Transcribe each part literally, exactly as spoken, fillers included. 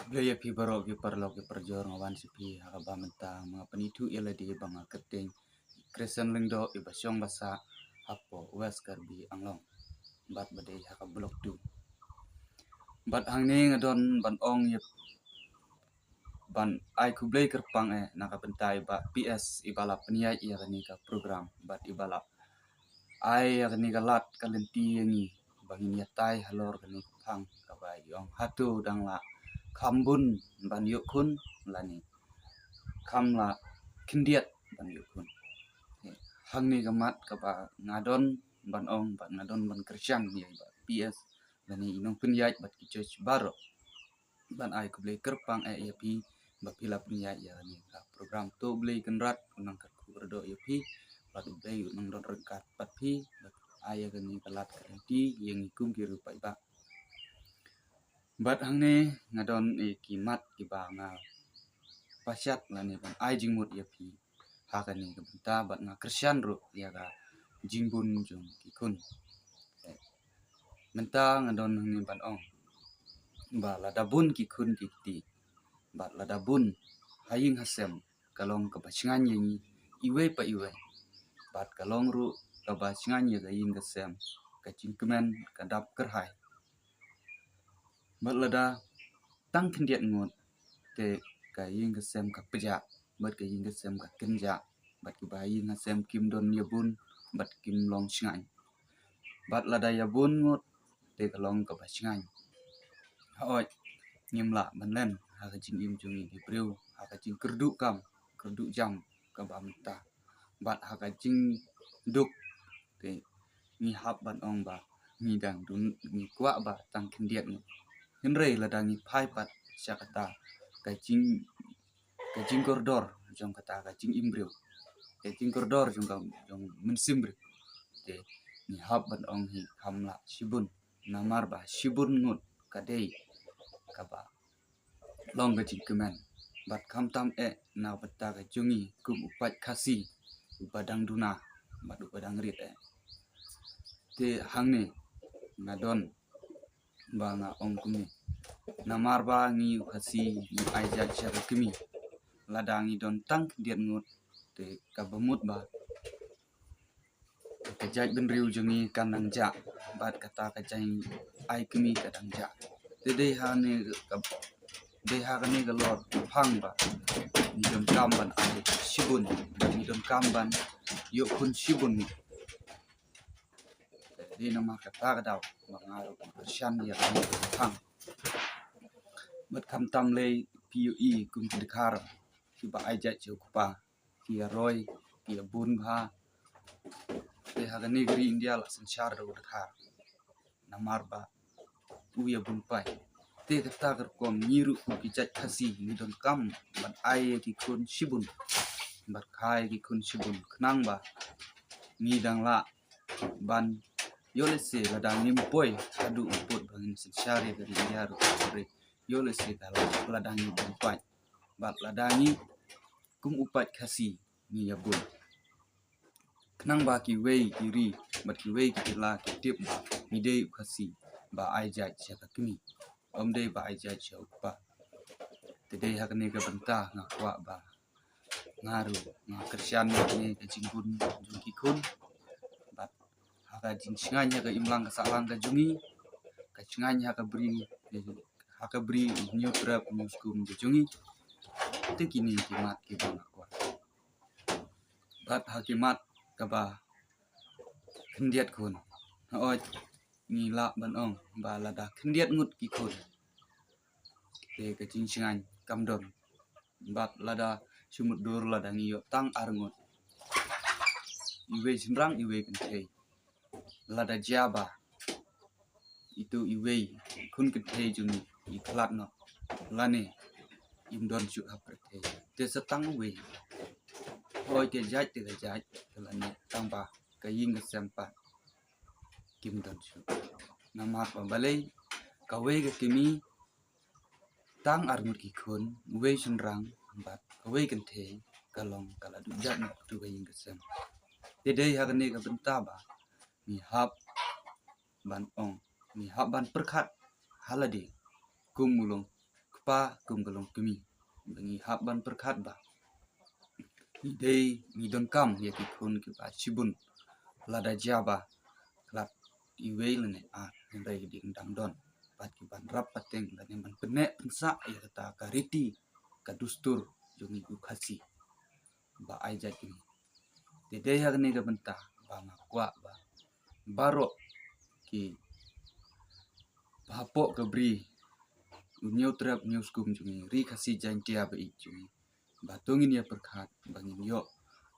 Khublei ïa phi baroh ki paralok ki parajor, nga wan sha phi ha kaba mynta, nga pynithuh ïa lade ba nga kyrteng Christian Lyngdoh, iba shong ba sah hapoh West Karbi Anglong, bad ba dei ha ka Block two. Bad hangne nga don ban ong ïa, ban ai khublei kyrpang eh na ka bynta i Bah P S, iba la pynïaid ïa kane ka program, bad iba la ai ïa kane ka lad ka lynti ïa ngi ba ngin ïatai halor kane ka phang kaba i ong, hato dang la kham bun ban ïoh khun lane kham la khyndiat ban ïoh khun. Hangne ka mat kaba nga don ban ong, bad nga don ban kyrshan ïa i Bah P S lane i nongpynïaid bad ki judge baroh, ban ai khublei kyrpang eh ïa phi ba phi la pynïaid ïa kane ka program. To U Blei Kynrad un nang kyrkhu kyrdoh ïa phi, bad U Blei un nang don ryngkat bad phi, bad ai ïa kane ka lad ka lynti ïa ngi kum ki riewpaidbah. Bad hangne nga don ïa ki mat kiba nga pashat lane ban ai jingmut ïa phi ha kane ka bynta, bad nga kyrshan ruh ïa ka jingbun jong ki khun. Mynta nga don hangne ban ong ba lada bun ki khun ki kti, bad lada bun ha ïing ha sem, ka long kaba shngaiñ ïa ngi iwei pa iwei, bad ka long ruh kaba shngaiñ ïa ka ïing ka sem, ka jingkmen ka dap kyrhai. Bad lada tang khyndiat ngut, te ka ïing ka sem ka pjah, bad ka ïing ka sem ka kynjah, bad kiba ha ïing ha sem kim don ïa bun, bad kim long shngaiñ. Bad lada ïa bun ngut, te ka long kaba shngaiñ. Hooid, ngim lah ban len ha ka jingim jong ngi ki briew ha ka jingkyrduh kam kyrduh jam kaba mynta, bad ha ka jingduk, te ngi hap ban ong ba ngi dang dun, ngi kwah ba tang khyndiat ngut. Hynrei lada ngi phai pat sha kata ka jing, ka jingkordor jong kata ka jingim briew, ka jingkordor jong ka, jong mynsiem briew, te ngi hap ban ong hi kham lah shibun. Namar ba shibun ngut ka dei kaba long ka jingkmen, bad khamtam eh na bynta ka jong ngi kum u paid Khasi uba dang duna bad uba dang rit eh. Te hangne nga don ba nga ong kumne, namar ba ngi u Khasi ngi ai jait sha ka kmie. Lada ngi don tang khyndiat ngut, te kaba mut ba ka jaitbynriew jong ngi kan nang jah, bad kata ka jingaiei kmie ka dang jah. Te dei ha ne ka, dei ha kane ka lor phang ba ngi donkam ban ai shibun, ba ngi donkam ban ïoh khun shibun. Te dei namar kata ka daw ba nga ruh nga kyrshan ïa kane ka phang. Bad khamtam lei phi ïohi kum ki dkhar kiba ai jait sha u kpa, ki ïaroi, ki ïabun bha. Te ha kane ka ri India la synshar da u dkhar, namar ba u ïabun paid. Te kata ka rukom ngi ruh kum ki jait Khasi ngi donkam ban ai ïa ki khun shibun, ban kha ïa ki khun shibun, khnang ba ngi dang lah ban, ïoh lehse lada ngim poi haduh u pud ba ngin synshar ïa ka ri India ruh, hynrei ïoh lehse ka la, lada ngi bun paid, bad lada ngi kum u paid Khasi ngi ïabun, khnang ba kiwei ki ri bad kiwei ki jylla ki tip ba ngi dei u Khasi ba ai jait sha ka kmie, ym dei ba ai jait sha u kpa. Te dei ha kane ka bynta nga kwah ba nga ruh nga kyrshan ïa kane ka jingbun jong ki khun, bad ha ka jingshngaiñ ha ka imlang ka sahlang ka jong ngi, ka shngaiñ ha ka bri, ha ka bri, Hynñiewtrep Hynñiewskum ka jong ngi. Te kine ki mat kiba nga kwah. Bad ha ki mat kaba khyndiat khun, hooid, ngi lah ban ong ba lada khyndiat ngut ki khun, te ka jingshngaiñ kam don. Bad lada shu mutdur lada ngi ïoh tang ar ngut, iwei shynrang iwei kynthei, lada jia ba itu iwei khun kynthei jong ngi i khlad noh lane im don shuh ha pyrthei, te sa tang uwei, hooid, ka jait te ka jait, te lane tang ba ka ïing ka sem pat kim don shuh. Namar ba balei, kawei ka kmie, tang ar ngut ki khun, uwei shynrang bad kawei kynthei, ka long ka la duh jait noh katu ka ïing ka sem. Te dei ha kane ka bynta ba ngi hap ban ong, ngi hap ban pyrkhat ha lade kum u long pa kum ka longkmie ba ngi hap ban pyrkhat ba ngi dei ngi donkam ïa ki khun kiba shibun lada jia ba khlad iwei lane ar, hynrei ki dang don bad ki ban rap pateng lane ban pynneh pynsah ïa kata ka riti ka dustur jong ngi u Khasi ba ai jait kmie. Te dei ha kane ka bynta ba nga kwah ba baroh ki ba hapoh ka bri u Hynñiew Trep Hynñiew Skum jong ngi, Ri Khasi Jaiñtia ba ïeit jong ngi, ba to ngin ïa pyrkhat ba ngin ïoh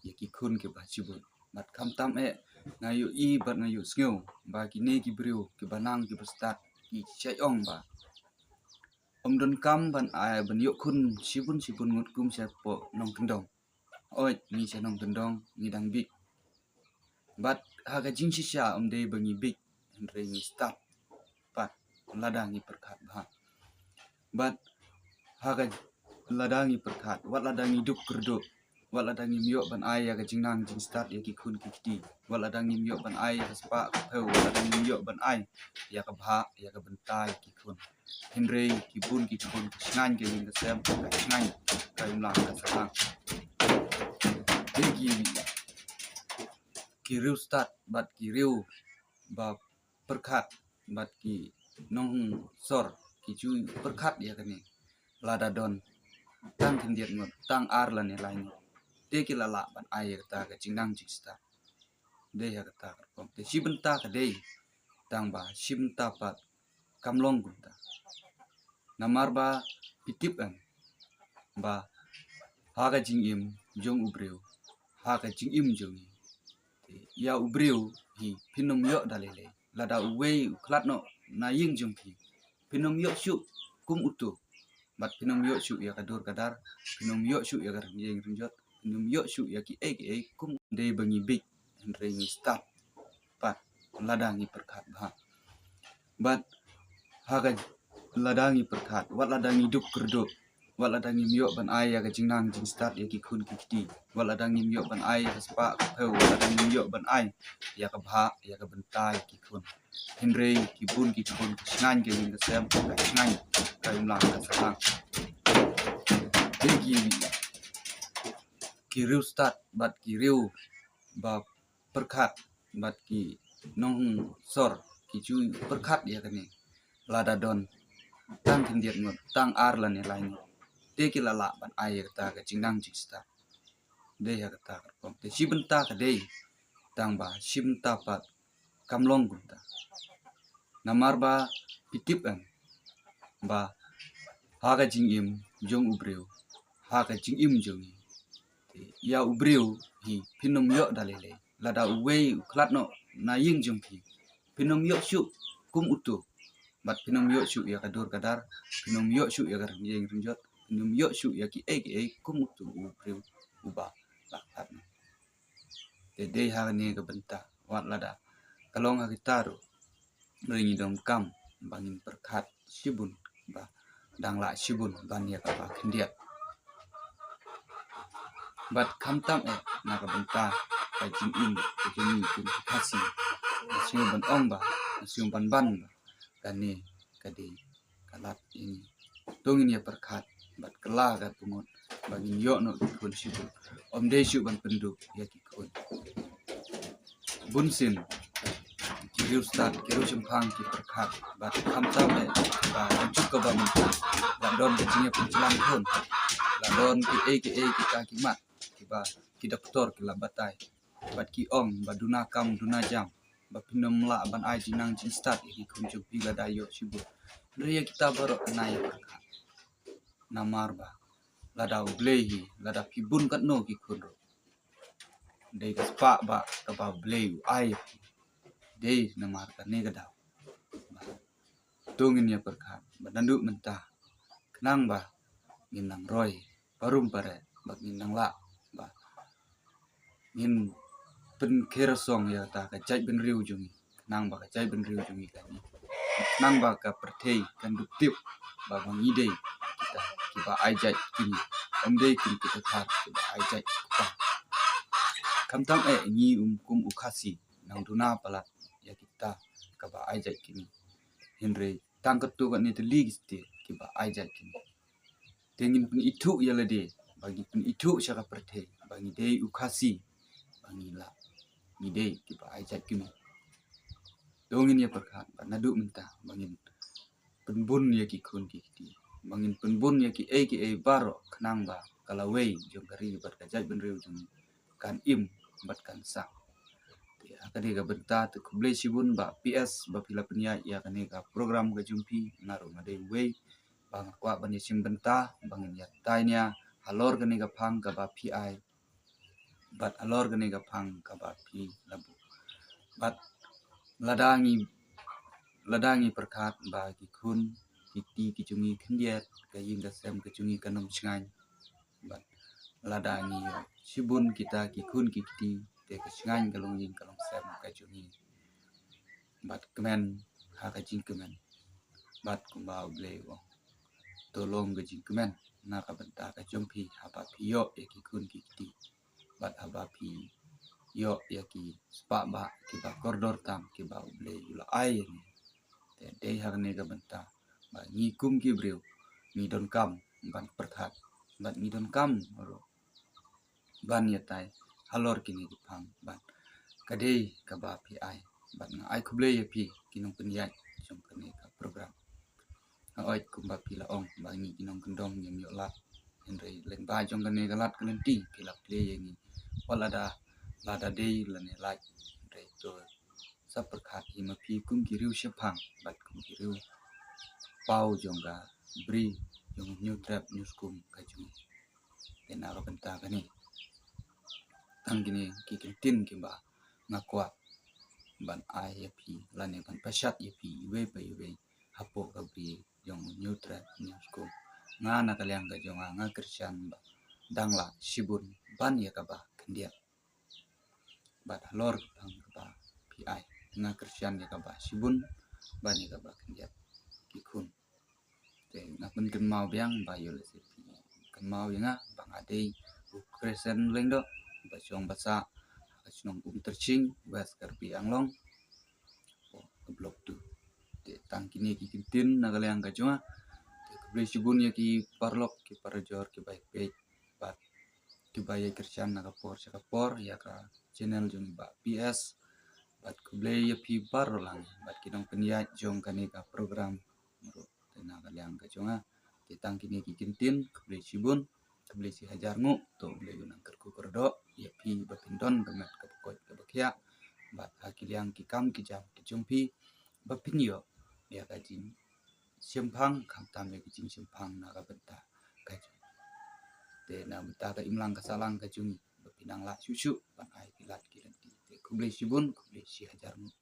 ïa ki khun kiba shibun. Bad khamtam eh nga ïohi bad nga ïohsngew ba kine ki briew kiba nang kiba stad ki shait ong ba ym donkam ban ai ban ïoh khun shibun shibun ngut kum shapoh nongkyndong. Hooid, ngi sha nongkyndong ngi dang bit. Bad ha ka jingshisha ym dei ba ngi bit, hynrei ngi stad pat lada ngi pyrkhat bha. Bad ha ka lada ngi pyrkhat, wat lada ngi duk kyrduh, wat lada ngim ïoh ban ai ïa ka jingnang jingstad ïa ki khun ki kti, wat lada ngim ïoh ban ai ïa ka spah ka phew, wat lada ngim ïoh ban ai ïa ka bhah ïa ka bynta ïa ki khun. Hynrei ki bun ki khun ka shngaiñ ka ïing ka sem, ka shngaiñ ka imlang ka sahlang. Te ki ki riewstad bad ki riew ba pyrkhat bad ki nongsor ki ju pyrkhat ïa kane. Lada don tang khyndiat ngut, tang ar lane lai ngut, te ki la lah ban ai ïa kata ka jingnang jingstad. Dei ha kata ka rukom. Te shi bynta ka dei tang ba shi bynta pat kam long kumta. Namar ba phi tip em ba ha ka jingim jong u briew, ha ka jingim jong ngi, te ïa u briew hi phin ym ïoh da lei lei. Lada uwei u khlad noh na ïing jong phi, phin ym ïoh shuh kum uto. Bad phin ym ïoh shuh ïa ka dur ka dar, phin ym ïoh shuh ïa ka rynïeng rynjot, phin ym ïoh shuh ïa kiei kiei kum. Dei ba ngi bit, hynrei ngi stad pat lada ngi pyrkhat bha. Bad ha ka lada ngi pyrkhat, wat lada ngi duk kyrduh, wat lada ngim ïoh ban ai ïa ka jingnang jingstad ïa ki khun ki kti, wat lada ngim ïoh ban ai ïa ka spah ka phew, wat lada ngim ïoh ban ai ïa ka bhah ïa ka bynta ïa ki khun. Hynrei ki bun ki khun ka shngaiñ ka ïing ka sem, ka shngaiñ ka imlang ka sahlang. Te ki ki riewstad bad ki riew ba pyrkhat bad ki nongsor ki ju pyrkhat ïa kane. Lada don tang khyndiat ngut, tang ar lane lai ngut, te ki la lah ban ai ïa kata ka jingnang jingstad. Dei ha kata ka rukom. Te shi bynta ka dei tang ba shi bynta pat kam long kumta. Namar ba phi tip em ba ha ka jingim jong u briew, ha ka jingim jong ngi, te ïa u briew hi phin ym ïoh da lei lei. Lada uwei u khlad noh na ïing jong phi, phin ym ïoh shuh kum uto. Bad phin ym ïoh shuh ïa ka dur ka dar, phin ym ïoh shuh ïa ka rynïeng rynjot, phin ym ïoh shuh ïa kiei kiei kum uto u briew uba la khlad noh. Te dei ha kane ka bynta, wat lada ka long ha kita ruh, hynrei ngi donkam ba ngin pyrkhat shibun ba dang lah shibun ban ïa kaba khyndiat. Bad khamtam eh na ka bynta ka jingim ka jingim kum ki Khasi, nga sngew ban ong ba, nga sngew ban ban ba kane ka dei ka lad ïa ngi. To ngin ïa pyrkhat bad kylla ka pyngut ba ngin ïoh noh ki khun shibun. Ym dei shuh ban pynduh ïa ki khun. Bun sien ki riewstad, ki riewshemphang ki pyrkhat bad khamtam eh ba ka juk kaba mynta la don ka jingïapynjlan khun, la don kiei kiei kita ki mat kiba ki doktor ki la batai. Bad ki ong ba duna kam duna jam, ba phin ym lah ban ai jingnang jingstad ïa ki khun jong phi lada ïoh shibun. Hynrei ïa kita baroh kane ïa pyrkhat. Namar ba lada U Blei hi, lada phi bun katno ki khun ruh, dei ka spah ba kaba U Blei u ai ïa phi. Dei namar kane ka daw ba to ngin ïa pyrkhat ba naduh mynta khnang ba ngin nang roi parum pareh ba ngin nang lah ba ngin pynkhersong ïa kata ka jaitbynriew jong ngi, khnang ba ka jaitbynriew jong ngi kan, khnang ba ka pyrthei kan dup tip ba ma ngi dei kita kiba ai jait kmie, ym dei kum kita thar kiba ai jait kpa. Khamtam eh ngi um kum u Khasi nang duna palat ïa kita kaba ai jait kmie. Hynrei tang katto katne tylli ki state kiba ai jait kmie. Te ngin pynithuh ïa lade, ba ngin pynithuh sha ka pyrthei ba ngi dei u Khasi, ba ngi lah, ngi dei kiba ai jait kmie. To ngin ïa pyrkhat ba naduh mynta ba ngin pynbun ïa ki khun ki kti, ba ngin pynbun ïa kiei kiei baroh khnang ba ka lawei jong ka ri bad ka jaitbynriew jong ngi kan im bad kan sah. Te ha kane ka bynta te khublei shibun Bah P S ba phi la pynïaid ïa kane ka program ka jong phi. Nga ruh nga dei uwei ba nga kwah ban ïashim bynta ba ngin ïatai nia halor kane ka phang kaba phi ai bad halor kane ka phang kaba phi la buh. Bad lada ngi, lada ngi pyrkhat ba ki khun ki kti ki jong ngi khyndiat, ka ïing ka sem ka jong ngi kan ym shngaiñ. Bad lada ngi shibun kita ki khun ki kti, te ka shngaiñ ka longïing ka longsem ka jong ngi bad kmen ha ka jingkmen. Bad kumba U Blei u ong, to long ka jingkmen na ka bynta ka jong phi haba phi ïoh ïa ki khun ki kti bad haba phi ïoh ïa ki spah bah kiba kordor tam kiba U Blei u la ai ïa ngi. Te dei ha kane ka bynta ba ngi kum ki briew ngi donkam ban pyrkhat bad ngi donkam ruh ban ïatai halor kine ki phang bad ka dei kaba phi ai. Bad nga ai khublei ïa phi ki nongpynïaid jong kane ka program. Nga oi kumba phi la ong ba ngi ki nongkyndong ngim ïoh lad, hynrei lyngba jong kane ka lad ka lynti phi la plie ïa ngi. Wat lada, lada dei lane lait, hynrei to sa pyrkhat hi ma phi kum ki riew shemphang bad kum ki riew paw jong ka bri jong Hynñiewtrep Hynñiewskum ka jong ngi. Te na ka bynta kane, tang kine ki kyntien kiba nga kwah ban ai ïa phi lane ban pashat ïa phi iwei pa iwei hapoh ka bri jong Hynñiewtrep Hynñiewskum. Nga na ka liang ka jong nga, nga kyrshan ba dang lah shibun ban ïa kaba khyndiat. Bad halor ka phang kaba phi ai, nga kyrshan ïa kaba shibun ban ïa kaba khyndiat ki khun. Te nga pynkynmaw biang ba ïoh lehse phi kynmaw ïa nga ba nga dei u Christian Lyngdoh ba shong ba sah ha ka shnong Umtyrshing, West Karbi Anglong, ka Block two. Te tang kine ki kyntien na ka liang ka jong nga. Te khublei shibun ïa ki paralok ki parajor kiba ïa peit bad kiba ïa kyrshan na ka por sha ka por ïa ka channel jong Bah P S. Bad khublei ïa phi baroh lang bad ki nongpynïaid jong kane ka program ruh. Te na ka liang ka jong nga, te tang kine ki kyntien, khublei shibun, khublei shihajar nguh. To U Blei un nang kyrkhu kyrdoh ïa phi ba phin don ka met kaba koit kaba khiah bad ha ki liang ki kam ki jam ki jong phi ba phin ïoh ïa ka jingshemphang, khamtam ïa ka jingshemphang na ka bynta ka jong. Te na bynta ka imlang ka sahlang ka jong ngi ba phin nang lah shuh shuh ban ai ki lad ki lynti. Te khublei shibun, khublei shihajar nguh.